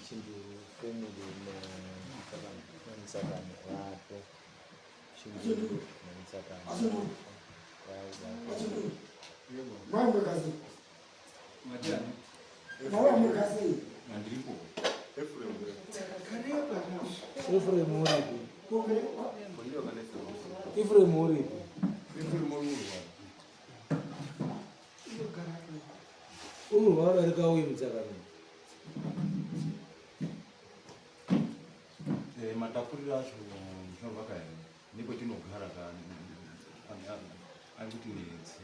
Chinduru family naMusakano vapo. Chinduru naMusakano. Ephraim uripi? Ephraim uripi? Urwara darika uyu mutsakano. Eh, matapuriro acho zvinobva kare nekwetinogara ka ari kuti netse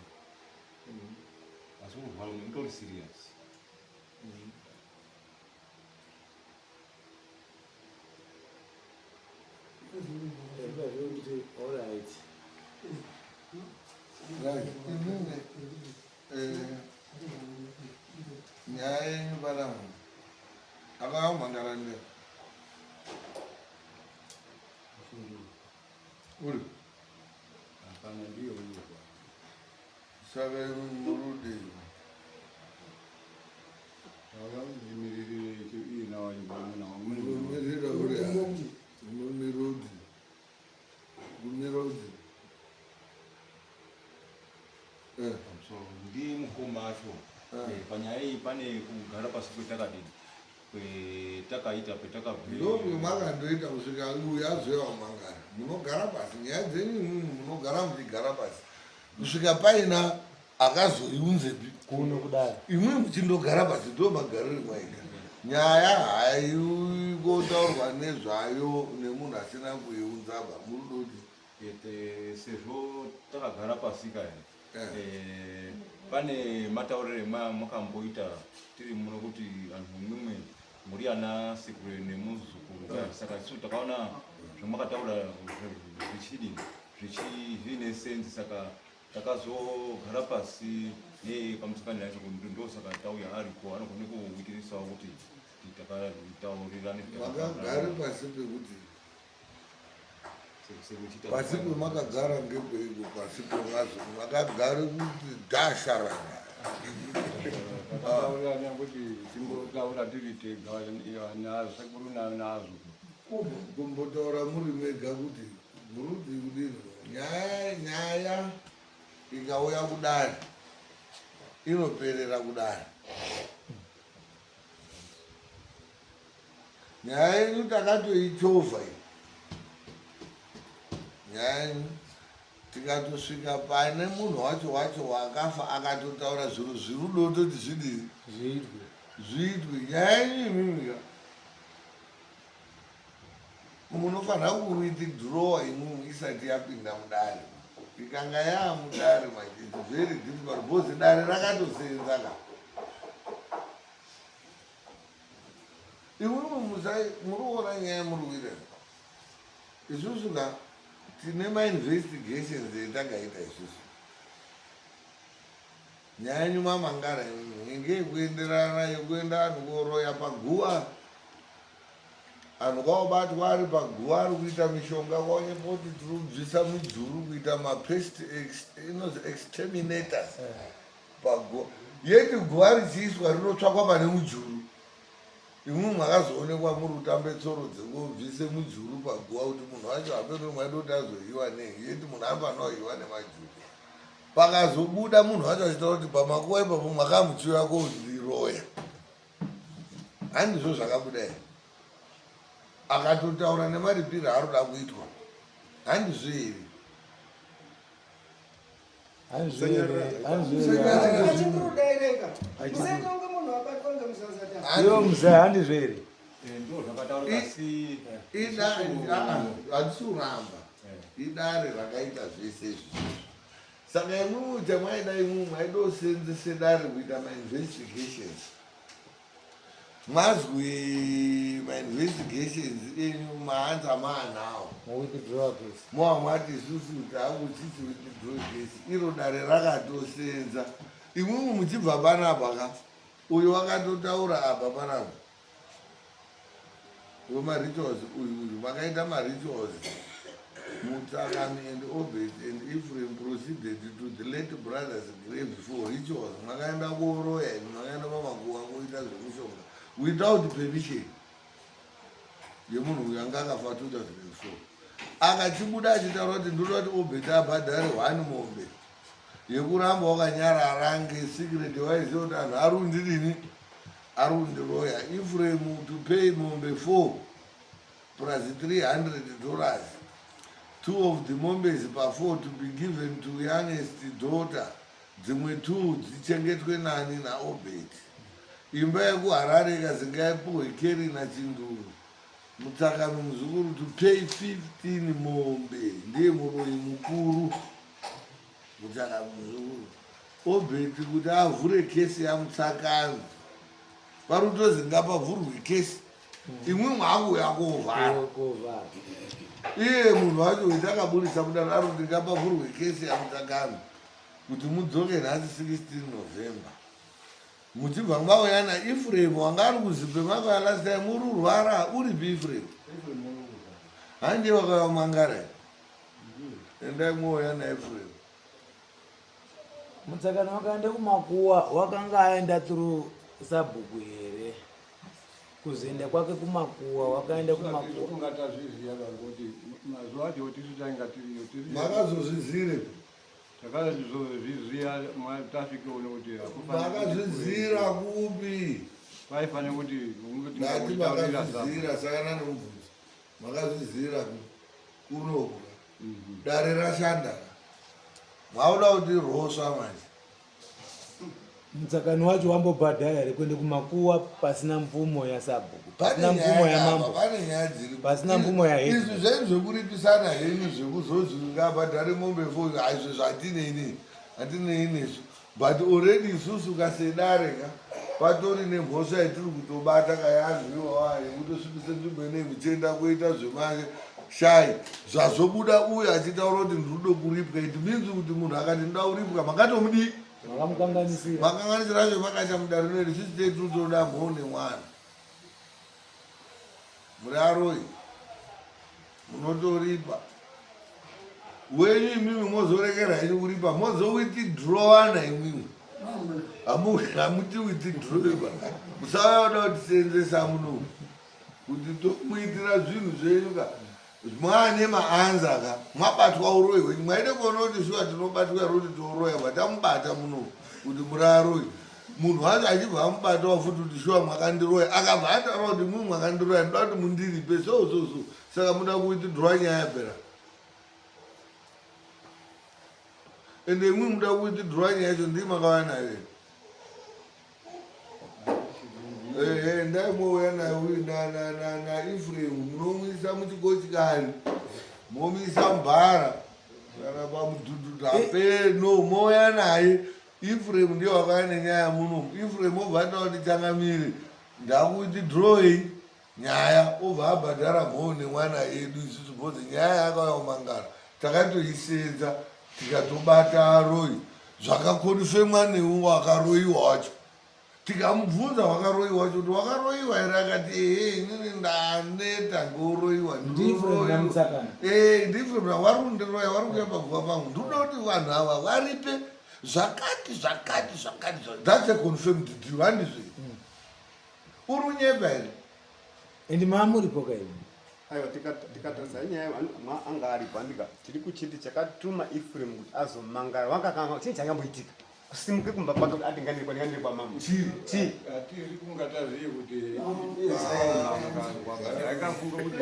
asi kurwara utori serious. All right. Right. Inini nyaya yenyu panapa akamhandara nde uri Hapana, ndiyo uyo. Saka murudi unomirira uri unomirudi umirudi. So ndi mukoma acho. Panyaya iyi pane kugara pasi kwetakadini kwetakaita petakabve Ndokwemakandoita kusvika uyu azoya wamangara. Munogara pasi nyaya dzenyu imwimwi, munogara muchigara pasi kusvika paina akazoiunzepi kuno kudai. Imwe muchindogara pasi, ndo magariro mwaita. Nyaya haikotaurwa nezvayo nemunhu asina kuiunzaba. Muri doti Ete sezvo takagara pasi kaya, pane matauriro makamboita tiri muno kuti vanhu imwimwe muri ana sekuru nemuzukuru kaya. Saka isu takaona zvamakataura zvichidini zviine sense, saka takazogara pasi nepamusangano yacho. Ndosaka tauya, ariko anogone kuwitirisawo kuti takataurirane. Makagare pasi pekuti pasi pemakagara ngepeiko? Pasi pemazo makagare kuti dhasharana. Takataurirana kuti timbotaura tiri tega nasekuru nazukuru. Kumbotaura muri mega kuti murudzi kudini? Nyaya ikauya kudare inoperera kudare. Nyaya yenyu takatoichovha iyi. Nyaya yenyu tikatosvika pane munhu wacho wakafa akatotaura zviro zvirudo toti zvidii zviitwe. Zviitwe. Nyaya yenyu imimi ka munofanira kuwithdrawa imwimwi isati yapinda mudare. Ikanga yaamudare manje, it's very difficult because dare rakatosenza ka. Imwimwi musai muri kuona nyaya muri kuita. Isusu ka tine mainvestigations etakaita isusu. Nyaya yenyu mamangara imwimwi ngeyekuenderana yekuenda anhu koroya paguva, anhu kwaobatwa ari paguva ari kuita mishonga, kwaonyepa kuti tiri kubvisa mujuru kuita mapest inonzi exterminators paguva, yeti guva richiiswa rinotsvakwa pane mujuru. Imwe makazoonekwa muri kutambe tsoro dzekubvise mujuru paguva kuti munhu wacho apeno mwaida kuti azohiwa nei, yeti munhu anofanira kuhiwa nemajuru. Pakazobuda munhu wacho achitaura kuti pamakuva ipapo makamuchiuya kondiroya, handizvo zvakabuda here? Akatotaura nemaripiro aroda kuitwa, handizvo here? Achikurudaireka musaita kunge munhu abatwa ngemusasata. Iwo muzaya, handizvo here? Ndo zvakataura asi Idare handisi kuramba, idare rakaita zvese izvi. Saka imwimwi chamaida, imwimwi maidosenzese dare kuita mainvestigations. Mazwi mainvestigations enyu maanza maanawo Mowithdraw case. Mowa mwati isusu taakuchiti withdraw case, iro dare rakatosenza. Imwimwi muchibva panapa ka, uyu wakatotaura apa panapa wemarituals uyu makaita marituals. Mutsakami and Obed and Ephraim proceeded to the late brother's grave for rituals. Makaenda kuoroya and makaenda pamakuva kuita zvemushonga without permission yemunhu uyu anga akafa 2004. Akachibuda achitaura kuti ndoda kuti Obed abhadhare one mombe yekuramba wakanyarara ngesecret waiziva kuti anhu ari kundidini ari kundiroya. Ephraim to pay mombe 4 plus 300 dollars, two of the mombes pa 4 to be given to youngest daughter, dzimwe 2 dzichengetwe nani naObert. Imba yekuHarare ikazi ngaipuhwe Kerry naChinduru. Mutsakami muzukuru to pay 15 mombe, ndiye muroyi mukuru Mutsakami muzukuru. Obert kuti avhure kesi yaMutsakami, pari kutozi ngapavhurwe kesi, imwe mwakuuya kovhara. Iye munhu wacho weti akaburitsa mudaro ari kuti ngapavhurwe kesi yaMutsakami kuti mudzoke nhasi 16 November muchibva mauya naEphraim wanga ari kuzipe makauya last time uri urwara uripi Ephraim? Handiye wakauya mangara, endai mwouya naEphraim. Mutsakano wakaenda kumakuwa wakanga aenda through sabhuku here? Kuzoenda kwake kumakuwa wakaenda kumakuwa. Kunga tazviziva kuti mazuva acho tisu tainga tiriyo tiri Makazozvizire? Takazozviziva tasvike uno kuti hakufaniri kuti Makazvizira kupi? Kwaifanira kuti Ndati makazvizira saka nanomubvunza makazvizira kunoku dare rashanda mwakuda kuti rosva manje. Mutsakano wacho wambobhadhara here kuende kumakuwa pasina mvumo yasabhuku, Pane pasina mvumo nyaya apa, yamambo, pane nyaya dziri pasina mvumo yahead? Izvi zvenyu zvekuripisana henyu zvekuzonzi ngabhadhare mombe fo, haizvo zvatinei hatinei nesu, but already isusu kasedare ka patori nemhosva yatiri kutobata kayanhu iwawa yekutosvibisa nzvimbo inei muchienda kuita zvemashai. Zvazobuda uyu achitaura kuti ndiri kuda kuripwa, it means kuti munhu akati ndoda kuripwa makatomudii? Makamukanganisira. Makanganisira acho makacha mudare rino isusu tei tiri kutoda mhou nemwana. Muri aroi munotoripa wenyu imimi mozorekera henyu kuripa mozowithdrawana imwimwi hamuti withdrawiba musauya kuda kutiseenzesa muno kuti tomuitira zvinhu zvenyu ka mwaane maanza ka mwabatwa uroyi hwenyu mwaide kuona kuti shuwa tinobatwa here kuti tioroya vatamubata muno kuti muri aroyi. Munhu wacho achibva amubatawo futi kuti shuwa mwakandiroya, akabva ataura kuti mui mwakandiroya ndoda kuti mundiripe so so so, saka muda kuwithdrawa nyaya yapera ende imwi muda kuwithdrawa nyaya yacho ndii makauya nayo here? Ehe, ndai mouya naye uyu naEphraim munomuisa muchikochikari momuisa mubhara kana pamudhudhudhu hapeno mouya naye. Ephraim ndiye wakauya nenyaya muno. Ephraim obva ataura kuti changamire ndakuti drawing nyaya, obva abhadhara mhou nemwana yedu isusu because nyaya yakauya kumangara takatoisenza tikatobata aroi zvakakonfemwa neuwo akaroiwa wacho. Tikamubvunza wakaroiwa wacho kuti wakaroiwa here, akati ehe inini ndaneta ngoroiwa. NdiEphraim naMutsakano. NdiEphraim wari kundiroya wari kuuya paguva pangu, ndinoda kuti vanhu ava varipe zvakati zvakati zvakati. That's a confirmed deal, handizvo? Uri unyepa here? And maamuripo kaini? Aiwa, tikatarisa nyaya anga aripo andika tiri kuchiti chakatuma Ephraim kuti azomangara wakakanga chii chakamboitika kusimuke kumba kwake kuti ati ngandiri kwandingandiri kwamambo Chii? Chii? Hatiri kungatazivi kuti akafunga kuti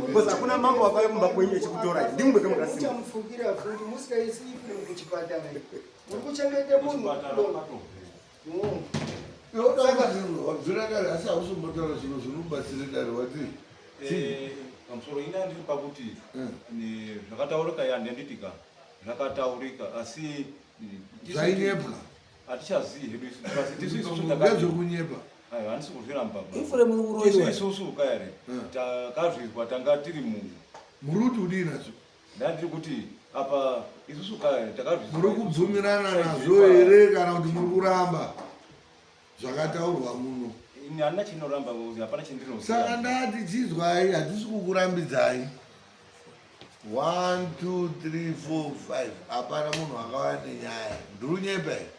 Because hakuna mambo wakauya kumba kwenyu echikutorai, ndimwe mwega makasimuka. Muchamufukira futi musikaisi Ephraim kuchipatara, muri kuchengeta munhu. Wabvira dare asi hausombotaura zviro zvinobatsira dare wati Pamusoro ina ndiri pakuti zvakataurika ya ndanditika zvakataurika asi Zvainyepwa. Hatichazivi hedu isu asi tisu isusu takati Ngezvekunyepa. Aiwa, handisi kuzviramba baba. Ephraim uri kuroiwa. Tisu isusu kayare takazvizwa tanga tiri mu Muri kuti udii nazvo? Ndandiri kuti apa isusu kayare takazvizwa Muri kubvumirana nazvo here kana kuti muri kuramba zvakataurwa muno? Ini handina chinoramba ngozi, hapana chendinoziva. Saka ndati chizwai, hatisi kukurambidzai. 1 2 3 4 5 hapana munhu akauya nenyaya ndirunyepa here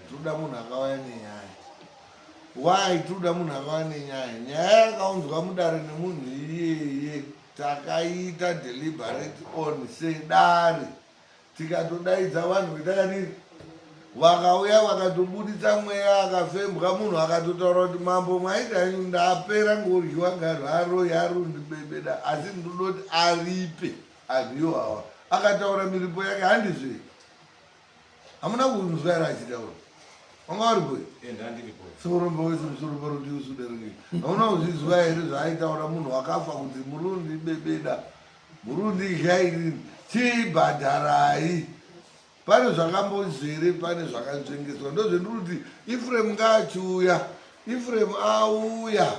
tinoda munhu akauya nenyaya why tinoda munhu akauya nenyaya nyaya yakaunzwa mudare nemunhu iyeye takaita deliberate on sedare tikatodaidza vanhu vetakadii vakauya vakatobuditsa mweya akafembwa munhu akatotaura kuti mambo mwaita henyu ndapera ngoryiwa nganhu aroyi arundibebeda asi ndinodoti aripe anhu iwawa akataura miripo yake handizve hamuna kunzwa here achitaura wanga uripo soromba wese musoro parutivi usudarike hauna kuzvizwa here zvaaitaura munhu wakafa kuti murundibebeda Murundidya ini chibhadharai. Pane zvakambozere pane zvakanzvengeswa ndozvendiri kuti Ephraim ngaachiuya. Ephraim auya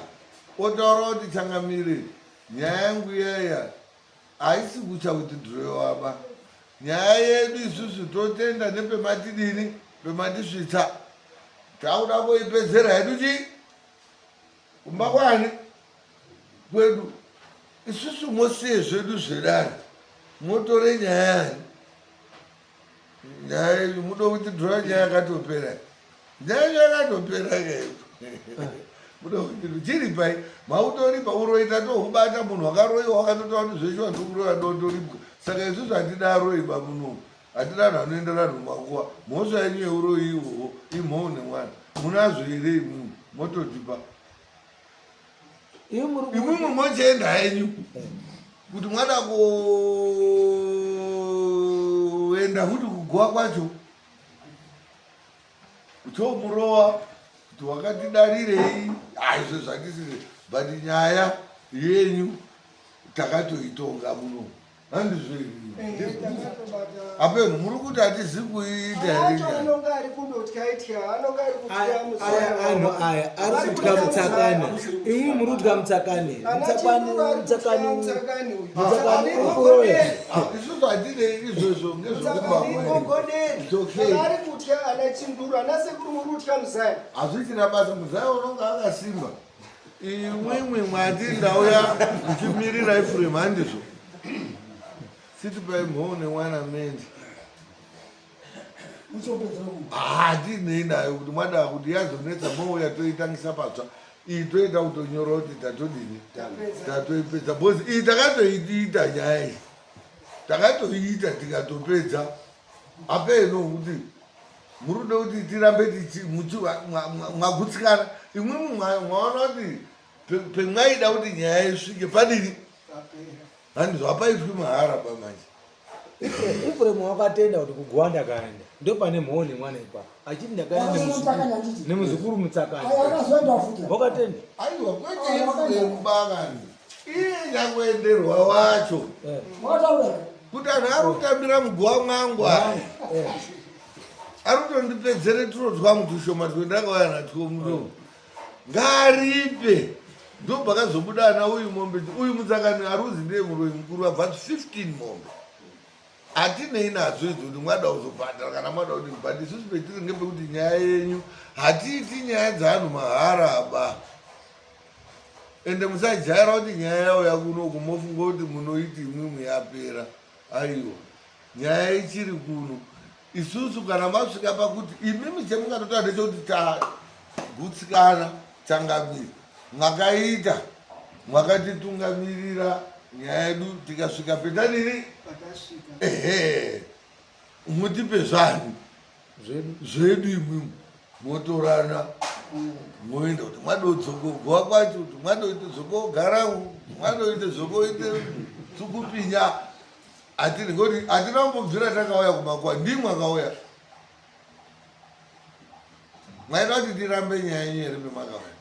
otaura kuti changamire nyaya yangu iyaya haisi kucha withdrawal ba. Nyaya yedu isusu totenda nepematidini pematisvitsa. Takuda kuipedzera hedu chii? Kumba kwani? Kwedu. Isusu mosiye zvedu zvedare. Motore nyaya yani. Nyaya yenyu mudo kuti draw nyaya yakatopera. Nyaya yenyu yakatopera ke. Mudo kuti chiri pai mautoripa uroita tohubata munhu wakaroiwa wakatotaura kuti zveshuwa ndikuroya ndondoripwa. Saka isusu hatidaro iba munomu. Hatina vanhu vanoendera vanhu kumakuva. Mhosva yenyu yeuroyi ihwohwo imhou nemwana. Munazvo here imwimwi? Mototipa. Imwimwi mochienda henyu kuti mwada kuenda futi kuguva kwacho kuchomurowa kuti wakatidarirei aizvo zvatisiri but nyaya yenyu takatoitonga muno handizvo apeno muri kuti hatizi kuiita anonga ari kundotyaitya anonga ari kutya anhu aya ari kutya mutsakani imwi muri kutya mutsakani mutsakani mutsakani mutsakani ukuroya isusu hatinei izvozvo ngezvekubaari ari kutya ana chinduru ana sekuru muri kutya muzaya hazvichina basa muzaya unonga akasimba Imwimwi mwati ndauya ndichimirira Ephraim handizvo? Siti pai mhou nemwana mendi. Hatinei nayo kuti mwada kuti yazonetsa mouya toitangisa patsva. Iyi toita kutonyora kuti tatodini? Tatoipedza because iyi takatoiita nyaya iyi. Takatoiita tikatopedza. Apeno kuti muri kuda kuti tirambe mwagutsikana imwimwi mwaona kuti pemwaida kuti nyaya isvike padini handizvo hapaitwi mahara ba manje Efremu wakatenda kuti kuguwa ndakaenda ndopane mhoo nemwana ipa achiti ndakaenda nemuzukuru mutsakani wakatenda aiwa kwete Efremu bakani iye nyakuenderwa wacho eh. Kuti anhu ari kutambira muguva mwangu aya eh. ari kutondipedzere turo twangu tushoma twendakauya natwo muno ngaaripe ndopakazobuda ana uyu mombe uyu mutsakani aruzi ndiye muroyi mukuru abva 15 mombe hatinei nadzo idzo kuti mwada kuzobhadhara kana mwada kuti but isusu petiri ngepekuti nyaya yenyu hatiiti nyaya dzeanhu maharaba ende musajaira kuti nyaya yauya kuno kumofunga kuti munoiti imwimwi yapera aiwa nyaya ichiri kuno isusu kana masvika pakuti imimi chemungatotaura ndechekuti tagutsikana changamire mwakaita mwakatitungamirira nyaya yedu tikasvika petanini ehe mutipe zvanyu zvedu imwimwi motorana moenda kuti mwadodzokogowa kwacho kuti mwadoite zvokogara mwadoite zvokoite tsukupinya hatiri ngoti hatina kumbobvira takauya kumakuwa ndimwe akauya mwaida kuti tirambe nyaya yenyu here pemakauya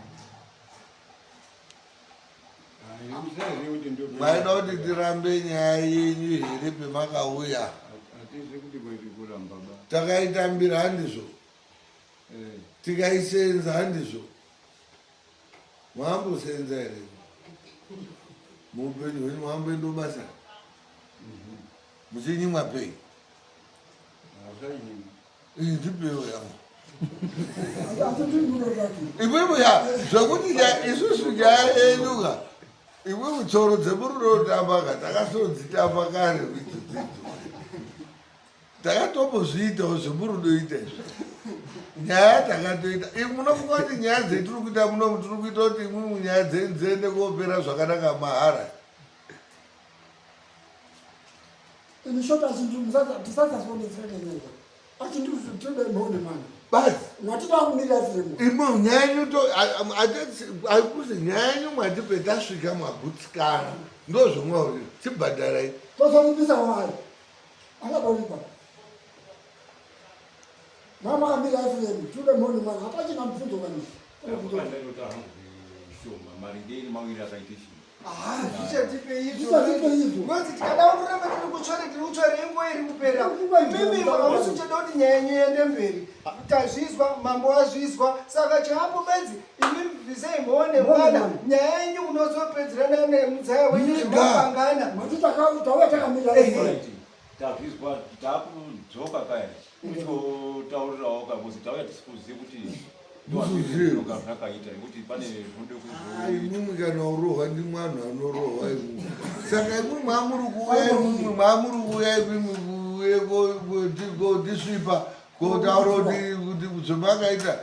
Maida kuti tirambe nyaya yenyu here pemakauya? Takaitambira handizvo, eh. tikaisenza handizvo. Mwambosenza here muupenyu hwenyu? Mwamboenda basa mhm. muchinyimwa pei? Ndipewo yangu imwimwi ya zvekuti isusu nyaya yedu ka. Imwimwi tsoro dzemurunotamba ka takasodzitamba kare idzo dzidzo. Takatombozviitawo zvemurudoita izvi. Nyaya takatoita. Imwi munofunga kuti nyaya dzetiri kuita muno tiri kuita kuti imwimwi nyaya dzenyu dziende kopera zvakanaka mahara. In short, tisazazionetsera nenyaya. Imo nyaya yenyu to haikuzi nyaya yenyu mwati petasvika mwagutsikana ndozvomwauri chibhadharai tozoripisa wari akadoripa mama amira fm tude mhoni mwana hapachina mubvunzo kanishoma maringe nemawiri akaite chii Zvichatipe izvo. Ngozi tikada kuramba tiri kutsvara tiri kutsvara inguva iri kupera. Imimi hamusi kuchada kuti nyaya yenyu iende mberi. Tazvizwa, mambo azvizwa. Saka chapo bedzi imi bvisai muone mwana. Nyaya yenyu munozopedzerana nemudzaya wenyu zvemapangana. Mati tauya takamira. Tazvizwa takudzoka kaya. Kuchotaurirawo ka kuti tauya tisikuzive kuti ndoazvinoga zvakaita nekuti pane zvinoda kuzoita. Imwimwi kana urohwa ndimwe anhu anorohwa imwimwi. Saka imwimwi mwamuri kuuya imwimwi mwamuri kuuya imwimwi kuuye kotisvipa kotaura kuti kuti zvamakaita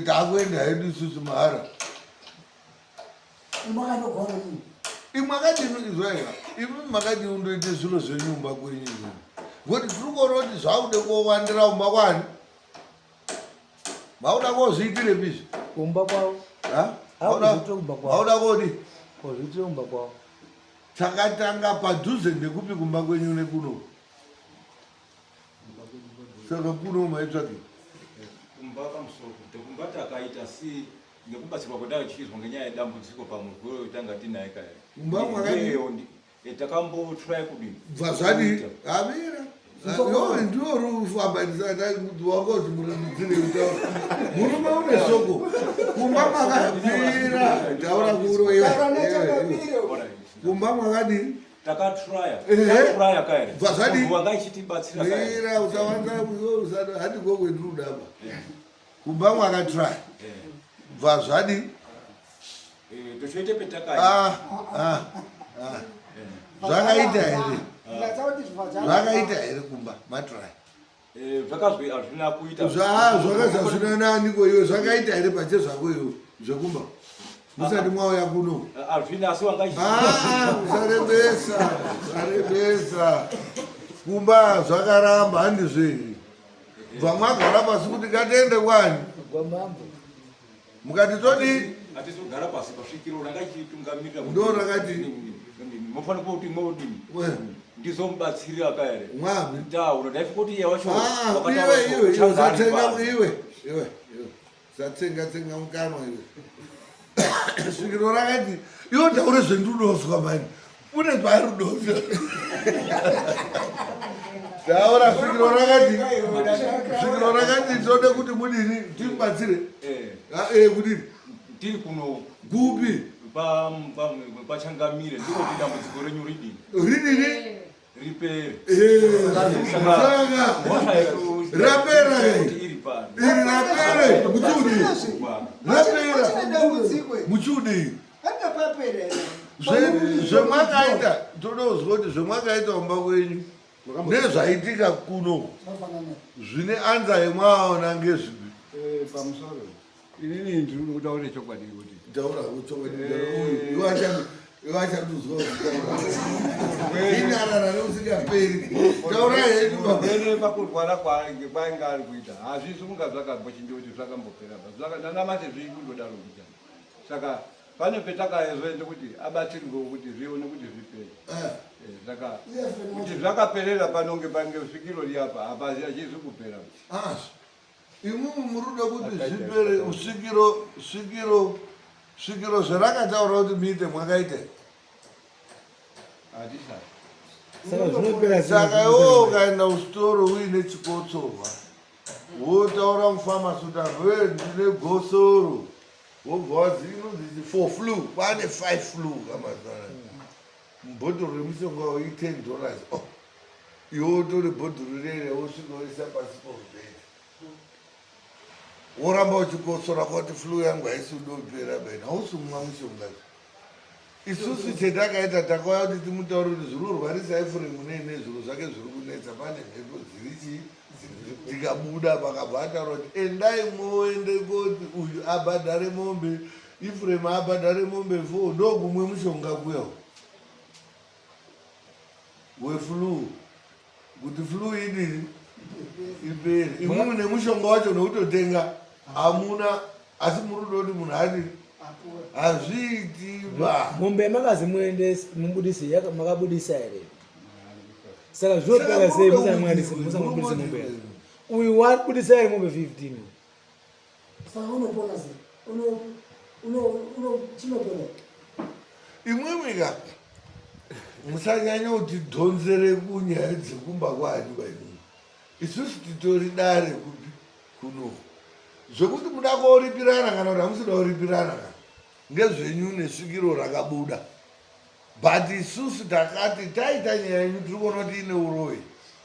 takuenda hedu isusu mahara. Imwe akadini izwaira imi makadini undoite zviro zvenyumba kwenyu izvi ngokuti tiri kuona kuti zvakude kowandira umba kwani mauda kozviitirepi izvi kumba kwavo mauda kodi kozviitire kumba kwavo takatanga padhuze ndekupi kumba kwenyu nekuno saka kuno maitsvake kumba pamusoro kumba takaita si Ngekubatsirwa kwatakachiizwa ngenyaya yedambudziko pamurwere wetanga tinaye kaya. Kumba kwakadii? Takambo try kudini? Bva zvadii? Amira. Yo ndiwo rufamba ndisati wako murudzire kutaura. Murume une soko. Kumba makabira taura kuro iwe. Kumba mwakadii? Takatraya. Takatraya kaya. Bva zvadii? Wanga ichitibatsira kaya. Mira usawanza usada handi gogwe ndinodaba. Kumba mwakatry. Bva zvadi. Tochoite petaka. Ah, ah, ah. Zvakaita here? Zvakaita here kumba matry? Zvakazwi hazvina kuita. Zva zvakazi hazvina nani ko iwe zvakaita here pache zvako iwe zvekumba? Musati mwauya kuno. Hazvina asi wanga Ah, usarebesa, usarebesa. Kumba zvakaramba handizvo here? Bva mwagara pasi kuti ngatiende kwani? Kwamambo. Mukati todii? Hatisi kugara pasi pasvikiro rakachitungamirira. Ndo rakati mofanira kuti modini. Ndizomubatsirira ka here? Mwapi? Taura ndaifi kuti iye wacho. Ah, iwe iwe iwe usatsenga iwe iwe iwe. Usatsenga tsenga mukanwa iwe. Svikiro rakati iwe taure zvendinozwa mani. Une paarudozva. Taura svikiro rakati svikiro rakati tode kuti mudini timubatsire. Eh. Ah, eh kudini? Tiri kuno kupi? Pa pa pachangamire ndiko kuti dambudziko renyu ridini. Ridini? Ripere. Eh, saka rapera iri pano. Iri rapere muchudi. Rapera. Muchudi. Zvemwakaita toda kuzwa kuti zvemwakaita kumba kwenyu nezvaitika kuno zvine anza yemwaona ngezvipi? Eh, pamusoro inini ndiri kutaura chokwadi kuti taura chokwadi iwe achanduzwa inarara neusingaperi taura henyu baba pakurwara kwainge ari kuita hazvisi kunga zvakambochinja kuti zvakambopera nanamasi zviri kundodaro kuchana saka pane petakazoenda kuti abatsirwe kuti zvione kuti zvipere eh. Eh, saka kuti zvakaperera panonge pange svikiro riapa hapazi achizi kupera ah, imwimwi muruda kuti zvipere svikiro svikiro svikiro zvarakataura kuti muite mwakaita saka iwo ukaenda kusitoro uine chikotsorwa wotaura mufamasi kuti arwe ndine gosoro wobva wazi inonzi four flu kwane five flu kamazana bhodhoro remushonga uyi ten dollars oh iwe wotore bhodhoro rere wosvika woisa pasi pomubhedha woramba uchikosora kwati flu yangu haisi kudopera bena hausi kumwa mushonga zve. Isusu chetakaita takauya kuti timutaure kuti zviri kurwarisa Efuremu nei nei zviro zvake zviri kunetsa pane mhepo dziri chii tikabuda pakabva ataura kuti endai muende koti uyu abhadhare mombe Efuremu abhadhare mombe fo ndokumwe mushonga kuya weflu kuti flu idii ipere imwimwi nemushonga wacho nekutotenga hamuna asi muri kuda kuti munhu ati hazviitiba mombe yamakazi muendese mubudise makabudisa here saka zvinopera sei musamubudise mombe yake uyu wabudisa here mombe 15 saka unopona sei chinopera imwimwi ka musanyanya kutidhonzere kunyaya dzekumba kwaani baimwi isusu titori dare kupi kunoku zvekuti muda koripirana kana kuti hamusida kuripirana kana ngezvenyu nesvikiro rakabuda but isusu takati taita nyaya yenyu tiri kuona kuti ine uroyi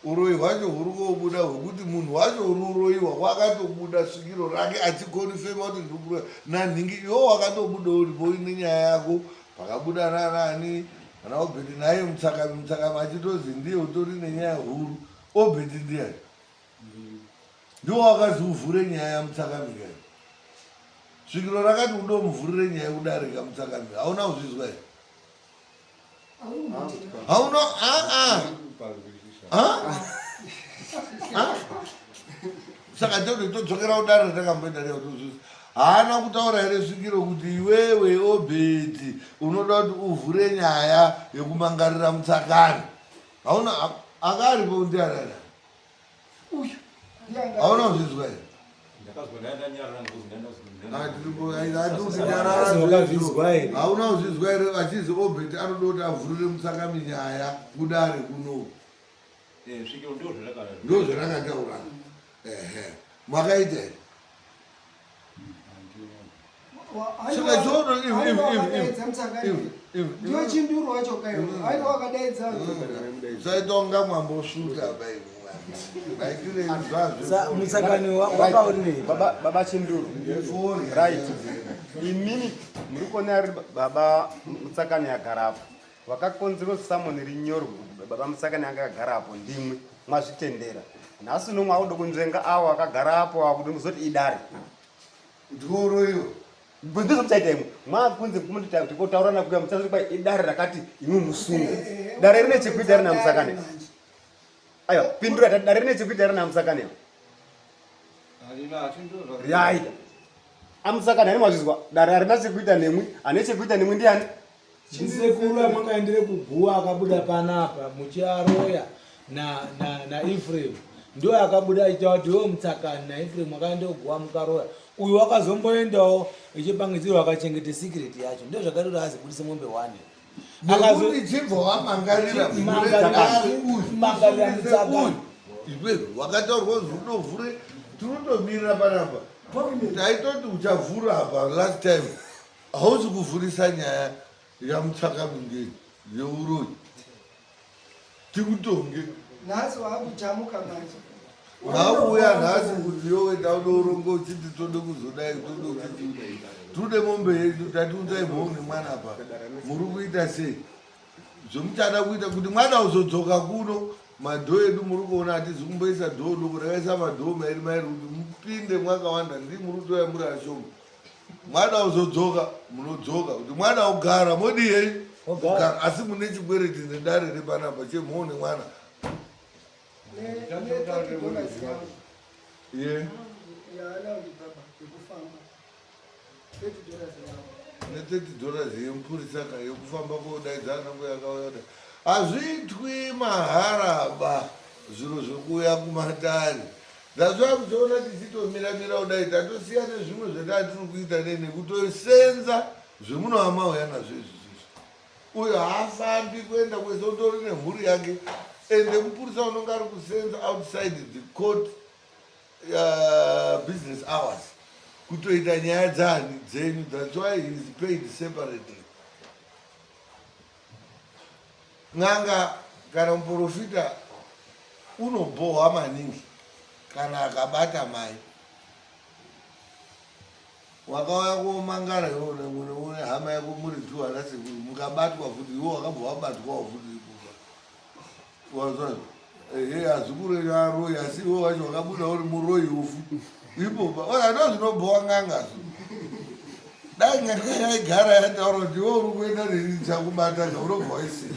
uroyi hwacho huri kobuda hwekuti munhu wacho uri uroyiwa wakatobuda svikiro rake achikonifema kuti ndiri kuroya nanhingi iwo wakatobuda uripo uine nyaya yako pakabuda nanani ana obedi naye mutsakami mutsakami achitozi ndiye utori nenyaya huru obedi ndiyani ndiwo wakazi uvhure nyaya yamutsakamika iyo svikiro rakati udomuvhurire nyaya yekudarika mutsakamika hauna kuzvizwa here hauna aa saka tode todzokera kudare takamboenda reo tozvizwa haana kutaura here svikiro kuti iwewe obedi unoda kuti uvhure nyaya yekumangarira mutsakani hauna akaripo ndianana uyu hauna kuzvinzwa here hauna kuzvinzwa here achizi obert anoda kuti avhurire mutsakami nyaya kudare kuno eh, ndo zvarakataura ehe makaita here saka chono ndiyo chinduru wacho kaio aiwa wakadaidza saita unga mwambosvuta mutsakani wakaonei baba chinduru right imini muri kuona ari baba mutsakani agara apo vakakonzerwa samoni rinyorwe kuti baba mutsakani anga agara apo ndimwe mwazvitendera nhasi uno mwakuda kunzvenga awo akagara apo akuti muzoti idare Ndikuroiwa. Ndizvo muchaita imwe. Mwakunze tikotaurana kuya muchazoti kwai idare rakati imwe musungo. Dare rine chekuita rina musakane. Aiwa, pindura dare rine chekuita rina musakane. Harina asi ndozva. Right. Amusakane ani mwazvizwa? Dare harina chekuita nemwi, ane chekuita nemwi ndiani? Ndisekuru amakaendere kuguwa akabuda panapa muchiaroya na na na Ephraim ndiwo akabuda achitaura kuti iwe mutsakani na Ephraim akaenda kuguwa mukaroya uyu wakazomboendawo echipangidzirwa akachengete secret yacho ndizvo zvakaita kuti azibudise mombe one nekuti chibva wamangarira mangarira mutsakani iwe wakataurwa kuti unovhure tinotomirira panapa taitoti uchavhura apa last time Hausi kuvhurisa nyaya yamutsvakamingeni yeuroyi tikutonge. Nhasi waakujamuka manje. Vauya nhasi kuti yowe tauda urongo uchiti tode kuzodai tode uchiti tode mombe yedu tatiunzai mhou nemwana apa muri kuita sei zvomuchada kuita kuti mwana uzodzoka kuno madhoo edu muri kuona hatizi kumboisa dhoo doko rakaisa madhoo mairi mairi kuti mupinde mwakawanda ndii muri kutoya muri ashoma mwana uzodzoka munodzoka kuti mwana ugara modiyei ugara asi mune chikwereti nedare repanapa chemhou nemwana ye ne30 dollars yemupurisa ka yekufamba kodaidza ana mbuya akauya kudai hazviitwi maharaba zviro zvekuuya kumatare That's why muchiona tichitomira mira kudai tatosiya nezvimwe zvetaa tiri kuita nei nekutosenza zvemunova mauya nazvo izvi zvizvi uyo haafambi kuenda kwese utori nemhuri yake ende mupurisa unonge ari kusenza outside the court business hours kutoita nyaya dzani dzenyu that's why he is paid separately N'anga kana muporofita unobhohwa maningi kana akabata mai. Wakauya komangara iwe une hama yako muri two ana sekuru mukabatwa futi iwe wakabva wabatwawo futi ikufa. Wazwa ehe azukuru enyu aroyi asi iwe wacho wakabuda uri muroyi ufu ipopa oya ndo zvinobhowa n'anga zvo. Dai n'anga yaigara yataura kuti iwe uri kuenda neni ndichakubata ka unobva waisiya.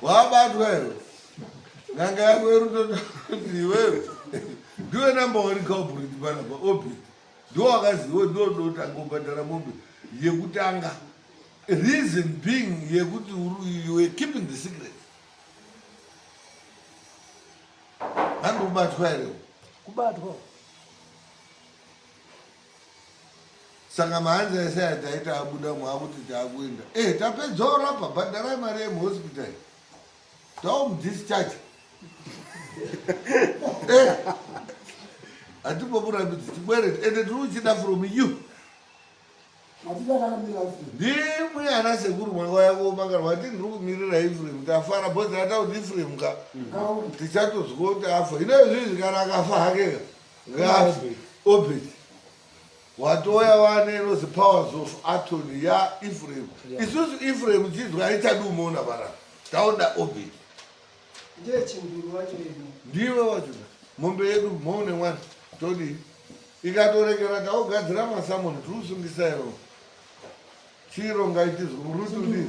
Wabatwa iwe. N'anga yako iri kutoti iwewe ndiwe number one culprit panapa obit ndiwe wakazi iwe ndiwe unotanga kubhadhara mombe yekutanga reason being yekuti you were keeping the secret handi kubatwa here kubatwa saka mahanzi ese aya taita abuda mwakuti taakuenda e eh, tapedza orapa bhadharai mari yemuhospital taomudischarge eh, hatimbomurambidzi chikwereti ende tiri kuchida from you ndimwe ana sekuru mwakauya komangarwa ati ndiri kumirira ifrem tafara bhozi ata kuti ifrem ka tichatozwa kuti afa ino izvizvi kana akafa hakeka ngafe obet watouya wane inozi powers of atony yaefrem isusu efrem chizwa haichadi umuona panapa taoda obet ndiwe wacho mombe yedu moune mwana todii ikatorekera taugadzira masamoni tiri kusungisa ivo chiro ngaitizwe murutudii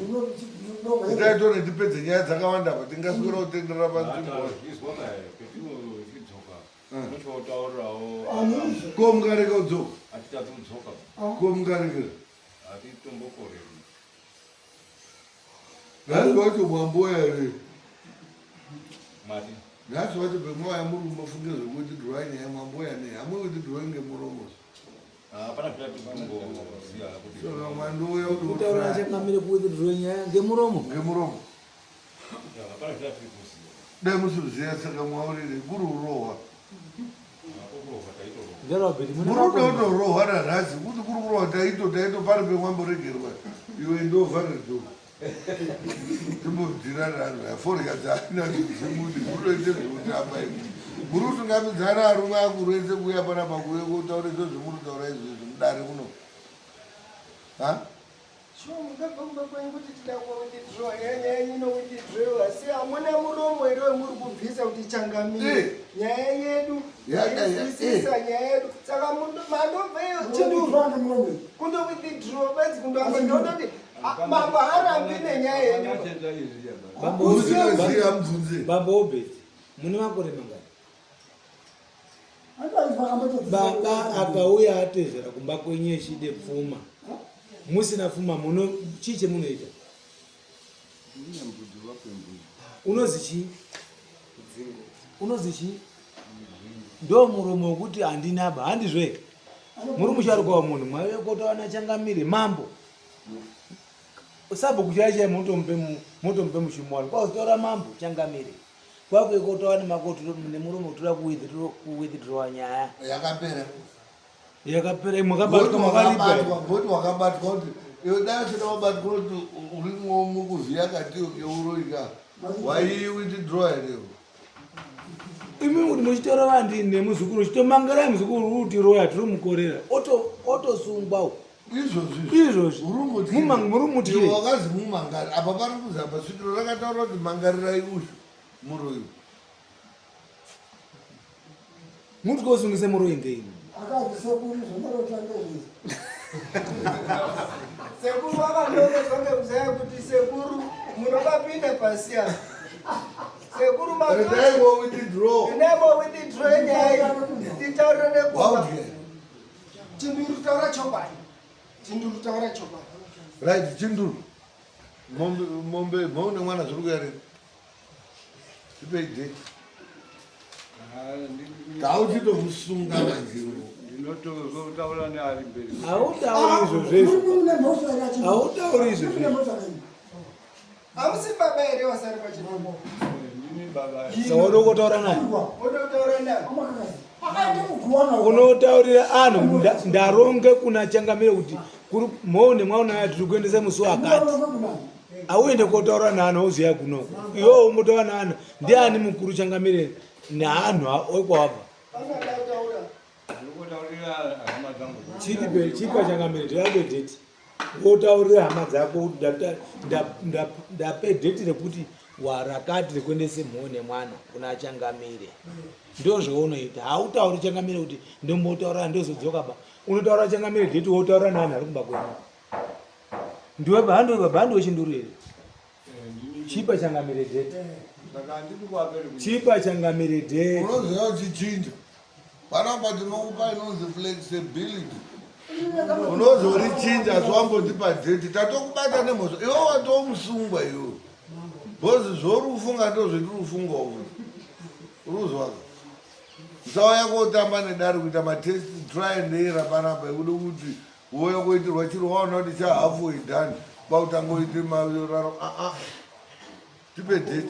itaitone tipedze nyaya dzakawanda pa tingaswera kutenderera panzvimbo ko mungarega kudzoka ko mungaregera nhasi wacho mwamboya here nhasi wacho pemwaya muri kumbofunge zvekuti drawing nyaya mwamboya nei hamuri kuti drawing ngemuromo saka mwandouya kutaura chakamire kuti drawing nyaya ngemuromo ngemuromo dai musikuziva saka mwaurire kuri urohwa murudo utorohwa nanhasi kuti kuri kurohwa taito taito pari pemwamboregerwa iwe ndovharedo timbobvira nanhu forya dzaina dzimudi munoite zvekutamba imi muri kutungamidzana arume akuru ese kuuya panapa kuuye kotaura izvo zvemuritaura izvozvo mudare muno ha Shuwa mungabva kumba kwenyu kuti tida kuwithdraw nyaya yenyu inowithdraw asi hamuna muromo here wemuri kubvisa kuti changamire Eh. nyaya yedu Eh. yaisisisa nyaya yedu saka mandobva iyo chinduru kundo withdraw bedzi kundoamba ndototi ah, mambo harambi nenyaya yenyu Musikazivi hamubvunze. Bambo Obed, mune makore mangani? Baba akauya atezvera kumba kwenyu echide pfuma, musina pfuma muno chii chemunoita? Unozi chii? Unozi chii? Ndo muromo wekuti handina ba, handizve? Muri musharuka wamunhu, mwaive kotawana changamire mambo. Sabhuku chaiye chaiye mutomupe mushumo wani kwakutora mambo changamire kwakuikotowa nemakoti nemuromo kutora kuwithdrawa nyaya yakapera yakapera imwe makabatwa makaripa ngoti wakabatwa kuti iwe dai usina wabatwa kuti urimwo mukuvhiya katiyo keuroika waiwithdraw here imi kuti muchitora vandini nemuzukuru chitomangarai muzukuru uri kutiroya tiri mukorera otosungwa uko izvozvi izvozvi muri mutyei wakazi mumangari apa pari kuzi apa svikiro rakataura kuti mangarirai uyu muroyi mutye usungise muroyi ngei akazi sekuru zvamarota ngezvizvi sekuru vakanyorezwa ngekuzaya kuti sekuru munokapinda pasi apa sekuru Endaiwo withdraw. Endaiwo withdraw nyaya iyi titaurire nekuba Chinduru taura chokwadi. Chinduru taura chokwadi. Right, chinduru. Mombe mombe mhou nemwana zviri kuya rini? Tipei date. Tauchitomusunga manje. Ndinotozotaura neari mberi. Hautauri izvozvo izvo. Hautauri izvozvo. Hamusi baba here wasari pachirombo? Ndini baba. Saka woda kutaura naye? Woda kutaura naye? Unotaurira anhu ndaronge kuna changamire kuti kuri mhou nemwauna aya tiri kuendesa musi wakati. Auende kotaura naanhu oziya kunoko. Iwewe umbotaura naanhu ndiani mukuru changamire naanhu ekwawabva. Angada kutaura. Ndinotaurira Chipa changamire tirabe date. Wotaurira hama dzako kuti ndape date rekuti warakati rekuendese mhoo nemwana kuna changamire. Ndozvaunoita. Hautauri changamire kuti ndombotaura ndozodzoka ba. Unotaura changamire date wotaura nevanhu vari kumba kwenyu. Ndiwe baba ndiwe baba ndiwe chinduru here? Chipa changamire date. Chipa changamire date. Unoziva uchichinja. Panapa tinokupa inonzi flexibility. Unozorichinja asi wambotipa date. Tatokubata nemhosva. Iwe watomusungwa iwe. Because zvauri kufunga ndozvetiri kufungawo futi. Urikuzwaka? Usauya kotamba nedare kuita matest try and error panapa ekuda kuti wouya kuitirwa chiro waona kuti cha halfway done kwakutanga uite mararo aa ah, ah. tipe date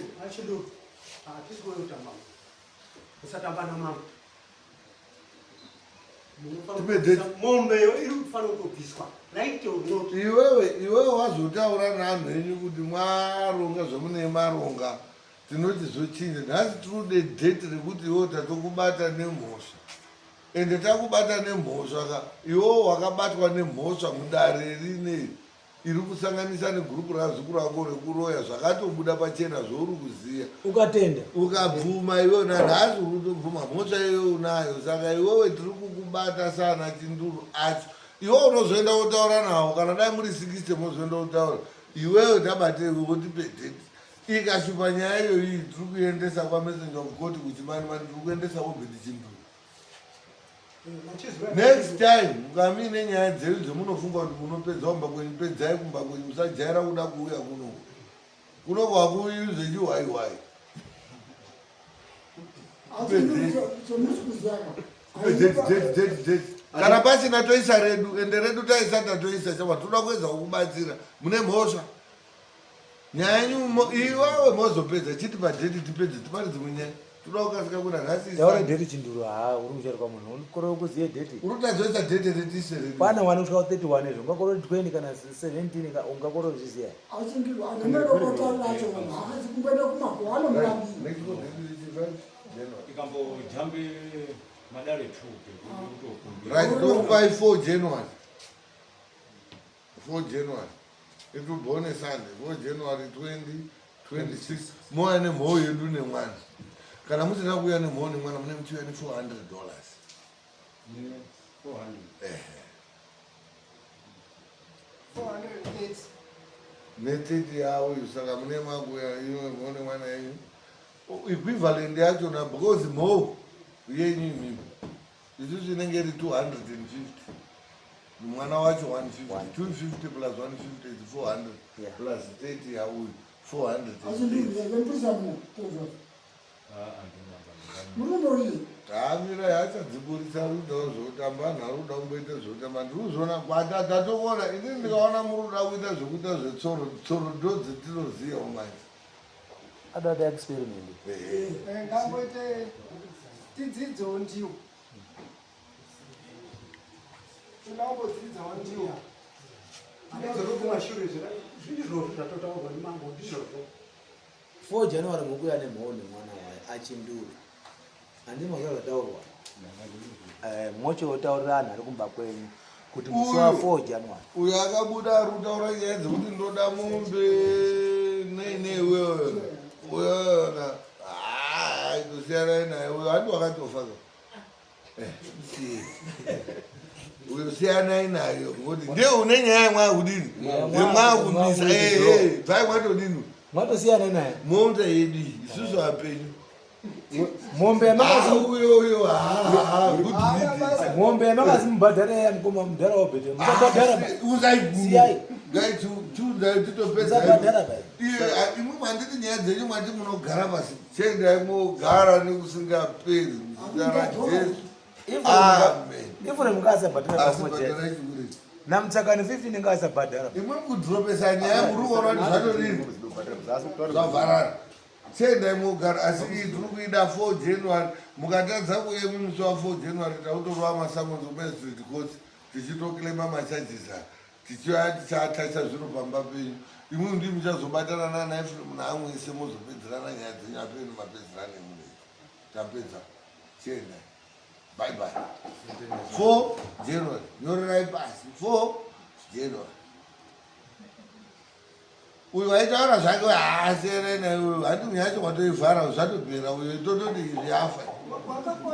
tipe date mombeyo iri kufanira kutobviswa right or not iwewe iwewe wazotaura naanhu enyu kuti mwaronga zvamune maronga tinoti zvochinja nhasi tirude date rekuti iwewe tatokubata nemhosva Ende takubata nemhosva ka iwewe wakabatwa nemhosva mudare rine iri kusanganisa negroup razukuru rako rekuroya zvakatobuda pachena zvouri kuziya ukatenda ukabvuma iwewe nanhasi uri kutobvuma mhosva iyoyo unayo saka iwewe tiri kukubata sana chinduru acho iwewe unozoenda wotaura nawo kana dai muri 60 mozoenda wotaura iwewe tabatei wotipe date ikashupa nyaya iyoyi tiri kuendesa kwamessenger of court kuchimanimani tiri kuendesa obedi chinduru Next time mukamine nyaya dzenyu dzemunofunga kuti munopedza kumba kwenyu pedzai kumba kwenyu musajaira kuda kuuya kuno kuno kwakuuyi zvechihwai hwai. Kana pasina toisa redu ende redu taisa tatoisa chama toda kuedza kukubatsira mune mhosva nyaya yenyu iwewe mozopedza chiti padheti tipedze tipare dzimwe nyaya toda kukasika kuna nhasi taura dheti chinduru haa uri kucharuka munhu unokorera kuziva dheti uri kutazoisa dheti retise redu pana wani kusvika 31 izvo ungakorera 20 kana 17 ungakorera kuzviziva Ikambojambe madare 2 right ndokupai 4 January 4 January it will be on a Sunday 4 January 2026 mouya nemhou yedu nemwana kana musina kuuya nemhou nemwana mune muchiuya ne 400 dollars ne30 yavo iyo saka mune makuya imwe mhou nemwana yenyu equivalent yachona because mhou yenyu imimi isusu inenge iri 250 mwana wacho 150 250 plus 150 is 400 Yeah. plus 30 yauyu 400 haamira yachadziburitsa rudawo zvekutamba anhu ari kuda kumboita zvekutamba ndiri kuzviona kwata tatokuona inini ndikaona muri kuda kuita zvekuita zvetsoro tsoro ndo dzetinozivawo manje ada kuita experiment Ehe. Ngamboite tidzidzewo ndiwo. Toda kumbodzidzawo ndiwo. Handidzoke kumashure zvindizvozvo zvatotaurwa nemambo ndizvozvo. 4 January mukuya nemhou nemwana wayo achinduru handii mazva zvataurwa eh, mochotaurira anhu ari kumba kwenyu kuti musi wa 4 January uyo akabuda ari kutaura nyaya dzekuti ndoda mombe nei nei uyoyo uyoyona itosiyanai naye uyo handi wakatofa ka eh, uyo siyanai nayo ngokuti ndiye une nyaya yemwakudini yemwakumisa bvai mwatodini mwatosiyana naye mombe yedu isusu apenyu mombe yamakasi ah, uyo uyo ah, mombe yamakasi mubhadhara ya mukoma mudhara wabhete musabhadhara ba usaigumi Musabhadhara ba imwe mwanditi nyaya dzenyu mwati munogara pasi chiendai mogara nekusingaperi muzita rajesu amen ifure mukasabhadhara asi bhadharai chikuri namutsakani 15 ngasabhadhara imwe mukudhiropesa nyaya muri kuona kuti zvatodini zvavharana Chiendai mogara asi iyi tiri kuida 4 January mukatadza kuuya imi musi wa 4 January takutorova masamonzi kumagistrate court tichitoclaima macharges aya tichiuya tichiatacha zviro pamba penyu imwi ndii muchazobatana nana Ephraim naamwe ese mozopedzerana nyaya dzenyu apeni mapedzerana emunei tapedza chiendai. Bye bye. 4 January. Nyorerai pasi. 4 January. Uyu waitaura zvake haasiyana naye uyu handi munyacho watoivhara zvatopera uyu tototi izvi afa.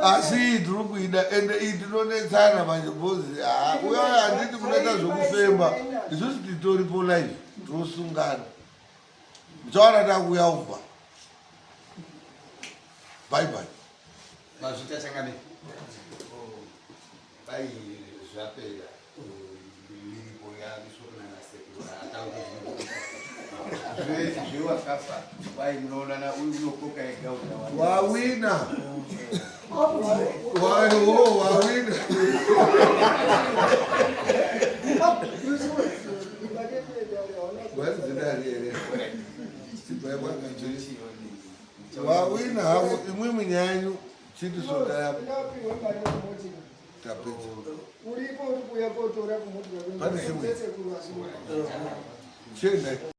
Asi iyi tiri kuida ende iyi tinonetsana manje bhozi haa uyo handiti munoita zvekufemba isusu titoripo live tinosungana. Muchaona takuuya umba. Bye bye. Mazvita changamire. Dai zvapera miripo yaiswa kuna nasekuru ataure zvewakafa kwai munoonana uyu unokoka ega wawina waiwo wawina wawina havo imwimwi nyaya yenyu chiti sota yako tapedza uripo uri kuuya kotora pane chimwe chiendai.